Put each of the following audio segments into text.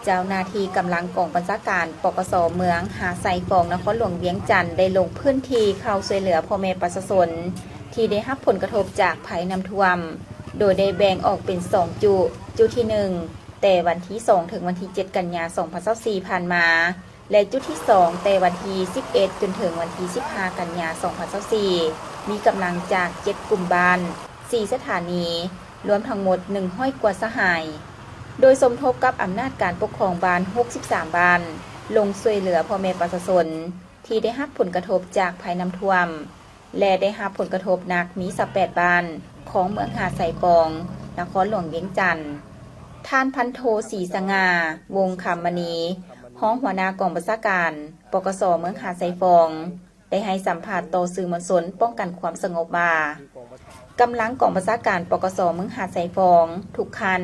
ເຈົ້າໜ້າທີ່ກຳລັງກອງບັນຊາການ ປກສ ເມືອງຫາດຊາຍຟອງ ນະຄອນຫຼວງວຽງຈັນ ໄດ້ລົງພື້ນທີ່ເຂົ້າຊ່ວຍເຫຼືອພໍ່ແມ່ປະຊາຊົນ ທີ່ໄດ້ຮັບຜົນກະທົບຈາກໄພນ້ຳຖ້ວມ, ໂດຍໄດ້ແບ່ງອອກເປັນສອງຈຸ, ຈຸທີໜຶ່ງ ແຕ່ວັນທີສອງ ເຖິງວັນທີເຈັດ ກັນຍາ ສອງພັນຊາວສີ່ ຜ່ານມາ ແລະ ຈຸທີສອງ ແຕ່ວັນທີສິບເອັດ ຈົນເຖິງວັນທີສິບຫ້າ ກັນຍາ ສອງພັນຊາວສີ່ ມີກຳລັງຈາກເຈັດກຸ່ມບ້ານ, ສີ່ສະຖານີ, ລວມທັງໝົດໜຶ່ງຮ້ອຍກວ່າສະຫາຍ, ໂດຍສົມທົບກັບອຳນາດການປົກຄອງບ້ານຫົກສິບສາມບ້ານ ລົງຊ່ວຍເຫຼືອພໍ່ແມ່ປະຊາຊົນທີ່ໄດ້ຮັບຜົນກະທົບຈາກໄພນ້ຳຖ້ວມ ແລະ ໄດ້ຮັບຜົນກະທົບໜັກມີຊາວແປດບ້ານຂອງເມືອງຫາດຊາຍຟອງ, ນະຄອນຫຼວງວຽງຈັນ. ທ່ານພັນໂທ ສີສະຫງ່າ ວົງຄຳມະນີ, ຮອງຫົວໜ້າກອງບັນຊາການ ປກສ ເມືອງຫາດຊາຍຟອງ ໄດ້ໃຫ້ສຳພາດຕໍ່ສື່ມວນຊົນປ້ອງກັນຄວາມສະຫງົບວ່າ, ກຳລັງກອງບັນຊາການ ປກສ ເມືອງຫາດຊາຍຟອງ ທຸກຂັ້ນ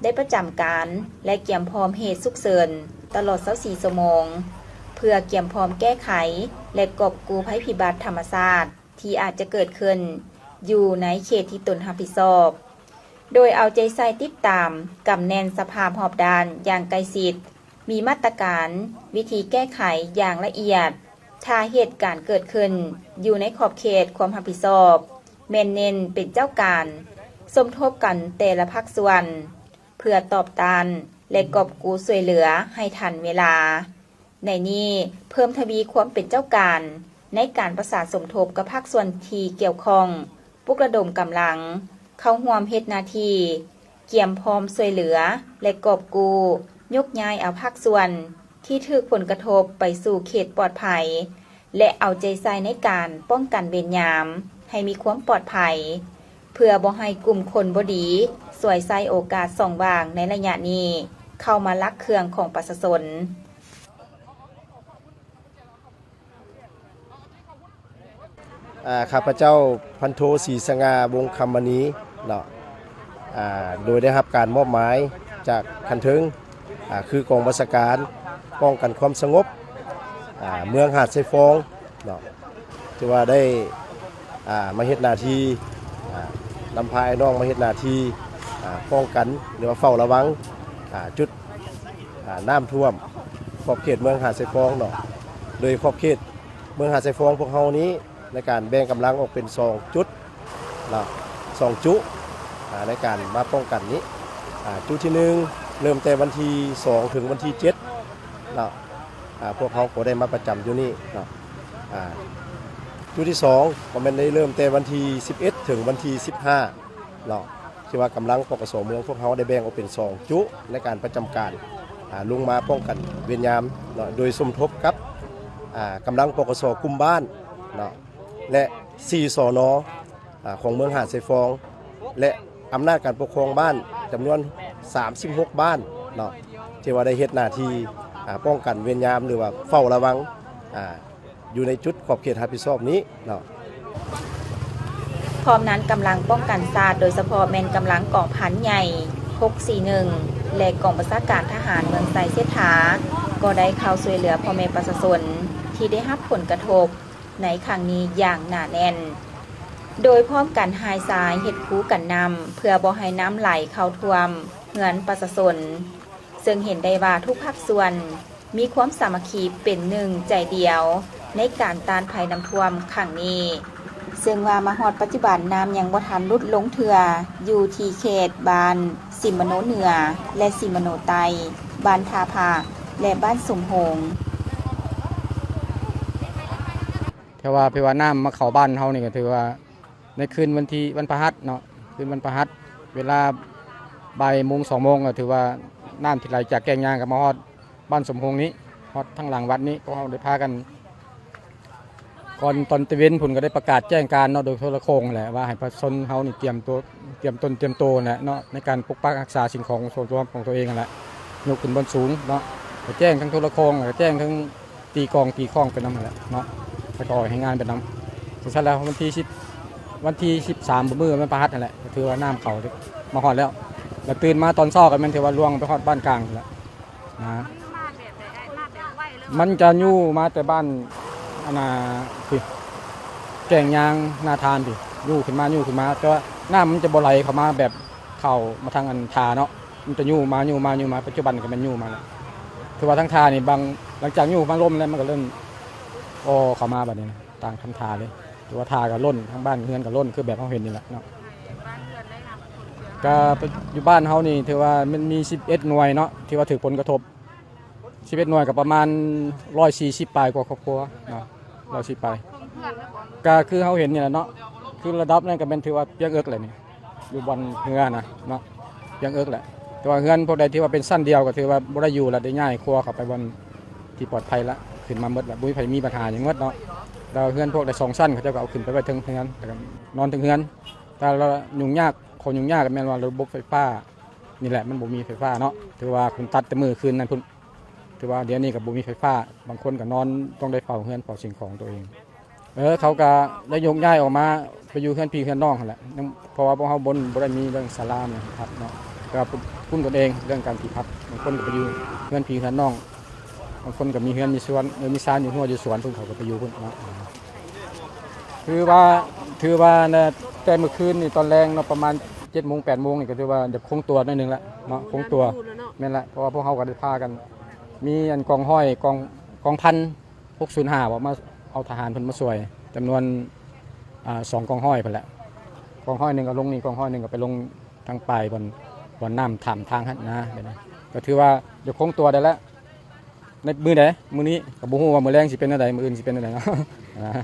ໄດ້ປະຈຳການ ແລະ ກຽມພ້ອມເຫດສຸກເສີນຕະຫຼອດຊາວສີ່ຊົ່ວໂມງ ເພື່ອກຽມພ້ອມແກ້ໄຂ ແລະ ກອບກູ້ໄພພິບັດທຳມະຊາດທີ່ອາດຈະເກີດຂຶ້ນຢູ່ໃນເຂດທີ່ຕົນຮັບຜິດຊອບ, ໂດຍເອົາໃຈໃສ່ຕິດຕາມກຳແໜ້ນສະພາບຮອບດ້ານຢ່າງໃກ້ຊິດ, ມີມາດຕະການ, ວິທີແກ້ໄຂຢ່າງລະອຽດ. ຖ້າເຫດການເກີດຂຶ້ນຢູ່ໃນຂອບເຂດຄວາມຮັບຜິດຊອບ, ແມ່ນເນັ້ນເປັນເຈົ້າການ, ສົມທົບກັນແຕ່ລະພາກສ່ວນ ເພື່ອຕອບຕ້ານ ແລະ ກອບກູ້ຊ່ວຍເຫຼືອໃຫ້ທັນເວລາ. ໃນນີ້ເພີ່ມທະວີຄວາມເປັນເຈົ້າການໃນການປະສານສົມທົບກັບພາກສ່ວນທີ່ກ່ຽວຂ້ອງ, ປຸກລະດົມກຳລັງເຂົ້າຮ່ວມເຮັດໜ້າທີ່, ກຽມພ້ອມຊ່ວຍເຫຼືອ ແລະ ກອບກູ້, ຍົກຍ້າຍເອົາພາກສ່ວນທີ່ຖືກຜົນກະທົບໄປສູ່ເຂດປອດໄພ ແລະ ເອົາໃຈໃສ່ໃນການປ້ອງກັນເວນຍາມໃຫ້ມີຄວາມປອດໄພ, ເພື່ອບໍ່ໃຫ້ກຸ່ມຄົນບໍ່ດີສວຍໃຊ້ໂອກາດຊ່ອງວ່າງໃນໄລຍະນີ້ເຂົ້າມາລັກເຄື່ອງຂອງປະຊາຊົນ. ອາ ຂ້າພະເຈົ້າ ພັນໂທ ສີສະຫງ່າ ວົງຄຳມະນີເນາະ, ອາ ໂດຍໄດ້ຮັບການມອບໝາຍຈາກຂັ້ນເທິງ, ອາ ຄືກອງບັນຊາການປ້ອງກັນຄວາມສະຫງົບ, ອາ ເມືອງຫາດຊາຍຟອງເນາະ, ຖືວ່າໄດ້ ອາ ມາເຮັດໜ້າທີ່, ອາ ນຳພາອ້າຍນ້ອງມາເຮັດໜ້າທີ່, ອາ ປ້ອງກັນ ຫຼືວ່າເຝົ້າລະວັງ, ອາ ຈຸດ ອາ ນ້ຳຖ້ວມຂອບເຂດເມືອງຫາດຊາຍຟອງເນາະ, ໂດຍຂອບເຂດເມືອງຫາດຊາຍຟອງພວກເຮົານີ້ ໃນການແບ່ງກຳລັງອອກເປັນສອງຈຸດເນາະ, ສອງຈຸ ອາ ໃນການມາປ້ອງກັນນີ້, ອາ ຈຸທີໜຶ່ງ ເລີ່ມແຕ່ວັນທີສອງ ເຖິງວັນທີເຈັດເນາະ, ອາ ພວກເຮົາກໍໄດ້ມາປະຈຳຢູ່ນີ້ເນາະ, ອາ ຈຸທີສອງ ກໍແມ່ນໄດ້ເລີ່ມແຕ່ວັນທີສິບເອັດ ເຖິງວັນທີສິບຫ້າເນາະ. ທີ່ວ່າກຳລັງ ປກສ ເມືອງພວກເຮົາໄດ້ແບ່ງອອກເປັນສອງຈຸໃນການປະຈຳການ, ອາ ລົງມາປ້ອງກັນເວນຍາມເນາະ, ໂດຍສົມທົບກັບ ອາ ກຳລັງ ປກສ ກຸ່ມບ້ານເນາະ ແລະ ສີ່ ສນ ອາ ຂອງເມືອງຫາດຊາຍຟອງ ແລະ ອຳນາດການປົກຄອງບ້ານຈຳນວນສາມສິບຫົກບ້ານເນາະ, ທີ່ວ່າໄດ້ເຮັດໜ້າທີ່ ອາ ປ້ອງກັນເວນຍາມ ຫຼືວ່າເຝົ້າລະວັງ ອາ ຢູ່ໃນຈຸດຂອບເຂດຮັບຜິດຊອບນີ້ເນາະ. ພ້ອມນັ້ນ ກຳລັງປ້ອງກັນຊາດ ໂດຍສະເພາະແມ່ນກຳລັງກອງພັນໃຫຍ່ຫົກສີ່ໜຶ່ງ ແລະ ກອງບັນຊາການທະຫານເມືອງໄຊເສດຖາ ກໍໄດ້ເຂົ້າຊ່ວຍເຫຼືອພໍ່ແມ່ປະຊາຊົນທີ່ໄດ້ຮັບຜົນກະທົບໃນຄັ້ງນີ້ຢ່າງໜາແໜ້ນ, ໂດຍພ້ອມກັນຮ່າຍຊາຍເຮັດຄູກັນນ້ຳ ເພື່ອບໍ່ໃຫ້ນ້ຳໄຫຼເຂົ້າຖ້ວມເຮືອນປະຊາຊົນ, ເຊິ່ງເຫັນໄດ້ວ່າທຸກພາກສ່ວນ ມີຄວາມສາມັກຄີເປັນໜຶ່ງໃຈດຽວໃນການຕ້ານໄພນ້ຳຖ້ວມຄັ້ງນີ້, ເຊິ່ງວ່າມາຮອດປັດຈຸບັນນ້ຳຍັງບໍ່ທັນຫຼຸດລົງເທື່ອ ຢູ່ທີ່ເຂດບ້ານສີມະໂນເໜືອ ແລະ ສີມະໂນໃຕ້, ບ້ານທ່າຜາກ ແລະ ບ້ານສົມໂຮງ. ແຕ່ວ່າ ເພາະວ່ານ້ຳມາເຂົ້າບ້ານເຮົານີ້ກໍຖືວ່າ ໃນຄືນວັນທີ ວັນພະຫັດເນາະ, ຄືນວັນພະຫັດ ເວລາບ່າຍໂມງ ສອງໂມງ ກໍຖືວ່ານ້ຳທີ່ໄຫຼຈາກແກ້ງຍາງກໍມາຮອດບ້ານສົມໂຮງນີ້, ຮອດທາງຫຼັງວັດນີ້. ພວກເຮົາໄດ້ພາກັນ ກ່ອນຕອນຕະເວັນພຸ້ນກໍໄດ້ປະກາດແຈ້ງການເນາະ ໂດຍໂທລະໂຄ່ງຫັ້ນແຫຼະ ວ່າໃຫ້ປະຊາຊົນເຮົານີ້ຕຽມຕົວ ຕຽມຕົນຕຽມໂຕຫັ້ນແຫຼະເນາະ, ໃນການປົກປັກຮັກສາສິ່ງຂອງສ່ວນຕົວຂອງຕົວເອງຫັ້ນແຫຼະ, ຍົກຂຶ້ນບ່ອນສູງເນາະ, ກໍແຈ້ງທາງໂທລະໂຄ່ງ ແລ້ວກໍແຈ້ງທາງ ຕີກອງຕີຄ້ອງໄປນຳຫັ້ນແຫຼະເນາະ, ແລ້ວກໍອອກແຮງງານໄປນຳ. ສະນັ້ນແລ້ວ ວັນທີສິບ ວັນທີສິບສາມ ມື້ວັນພະຫັດຫັ້ນແຫຼະ ກໍຖືວ່ານ້ຳເຂົ້າມາຮອດແລ້ວ, ແລ້ວຕື່ນມາຕອນເຊົ້າກໍແມ່ນຖືວ່າລ່ວງໄປຮອດບ້ານກາງພຸ້ນແຫຼະນະ. ມັນຈະຢູ່ມາແຕ່ບ້ານ ອັນນ່າ ພີ້ ແກ້ງຍາງນາທານພີ້ ຢູ່ຂຶ້ນມາ ຢູ່ຂຶ້ນມາ, ແຕ່ວ່ານ້ຳມັນຈະບໍ່ໄຫຼເຂົ້າມາແບບເຂົ້າມາທາງອັນທ່າເນາະ. ມັນຈະຍູ້ມາ ຍູ້ມາ ຍູ້ມາ ປັດຈຸບັນກໍແມ່ນຍູ້ມາແລ້ວ. ຖືວ່າທາງທ່ານີ້ບາງ ຫຼັງຈາກຍູ້ມາລົ້ມແລ້ວ ມັນກໍເລີ່ມ ອໍ ເຂົ້າມາບັດນີ້ນະ ຕາມຄຳທ່າເລີຍ. ຖືວ່າທ່າກໍລົ້ນ ທາງບ້ານເຮືອນກໍລົ້ນ ຄືແບບເຮົາເຫັນນີ້ແຫຼະເນາະ. ກໍຢູ່ບ້ານເຮົານີ້ ຖືວ່າມັນມີສິບເອັດໜ່ວຍເນາະ ທີ່ວ່າຖືກຜົນກະທົບ. ສິບເອັດໜ່ວຍກໍປະມານຮ້ອຍສີ່ສິບປາຍກວ່າຄອບຄົວເນາະ ຮ້ອຍສີ່ສິບປາຍ. ກໍຄືເຮົາເຫັນນີ້ແຫຼະເນາະ ຄືລະດັບນັ້ນກໍແມ່ນຖືວ່າປຽກເອິກແຫຼະນີ້ ຢູ່ບ່ອນເຮືອນະເນາະ ປຽກເອິກແຫຼະ. ແຕ່ວ່າເຮືອນພວກໃດທີ່ວ່າເປັນຊັ້ນດຽວກໍຖືວ່າບໍ່ໄດ້ຢູ່ລະ ໄດ້ຍ້າຍຄົວເຂົ້າໄປບ່ອນທີ່ປອດໄພລະ ຂຶ້ນມາໝົດລະ ບໍ່ມີໃຜມີບັນຫາຫຍັງໝົດເນາະ. ແລ້ວເຮືອນພວກໃດສອງຊັ້ນ ເຂົາເຈົ້າກໍເອົາຂຶ້ນໄປໄວ້ເທິງເຮືອນ ແລ້ວກໍນອນເທິງເຮືອນ. ແຕ່ລະຫຍຸ້ງຍາກ ຂໍ້ຫຍຸ້ງຍາກກໍແມ່ນວ່າລະບົບໄຟຟ້ານີ້ແຫຼະ ມັນບໍ່ມີໄຟຟ້າເນາະ. ຖືວ່າເພິ່ນຕັດແຕ່ມື້ຄືນນັ້ນພຸ້ນ ຖືວ່າດຽວນີ້ກໍບໍ່ມີໄຟຟ້າ ບາງຄົນກໍນອນ ຕ້ອງໄດ້ເຝົ້າເຮືອນເຝົ້າສິ່ງຂອງຕົວເອງ. ເອີ ເຂົາກໍໄດ້ໂຍກຍ້າຍອອກມາໄປຢູ່ເຮືອນພີ່ເຮືອນນ້ອງຫັ້ນແຫຼະ ຍັງ ເພາະວ່າພວກເຮົາບໍ່ ບໍ່ໄດ້ມີເລື່ອງສາລາມາພັກເນາະ. ແຕ່ວ່າກຸ້ມຕົນເອງເລື່ອງການທີ່ພັກ ບາງຄົນກໍໄປຢູ່ເຮືອນພີ່ເຮືອນນ້ອງ ບາງຄົນກໍມີເຮືອນມີສວນ ເອີ ມີຊານຢູ່ຮົ້ວຢູ່ສວນ ເພິ່ນເຂົາກໍໄປຢູ່ພຸ້ນເນາະ. ຖືວ່າ ຖືວ່ານະ ແຕ່ມື້ຄືນນີ້ຕອນແລງເນາະ ປະມານເຈັດໂມງແປດໂມງນີ້ ກໍຖືວ່າໄດ້ຄົງຕົວໜ້ອຍໜຶ່ງລະເນາະ ຄົງຕົວ. ແມ່ນລະ ເພາະວ່າພວກເຮົາກໍໄດ້ພາກັນ ມີອັນກອງຮ້ອຍ ກອງ ກອງພັນ ຫົກສູນຫ້າ ເບາະ ມາເອົາທະຫານເພິ່ນມາຊ່ວຍ ຈຳນວນ ອ່າ ສອງກອງຮ້ອຍພຸ້ນແຫຼະ. ກອງຮ້ອຍໜຶ່ງກໍລົງນີ້ ກອງຮ້ອຍໜຶ່ງກໍໄປລົງທາງປາຍບ່ອນ ບ່ອນນ້ຳຂ້າມທາງຫັ້ນນະ. ແບບນີ້ກໍຖືວ່າໄດ້ຄົງຕົວໄດ້ແລ້ວ ໃນມື້ໃດ ມື້ນີ້ກໍບໍ່ຮູ້ວ່າມື້ແລງຊິເປັນແນວໃດ ມື້ອື່ນຊິເປັນແນວໃດເນາະ.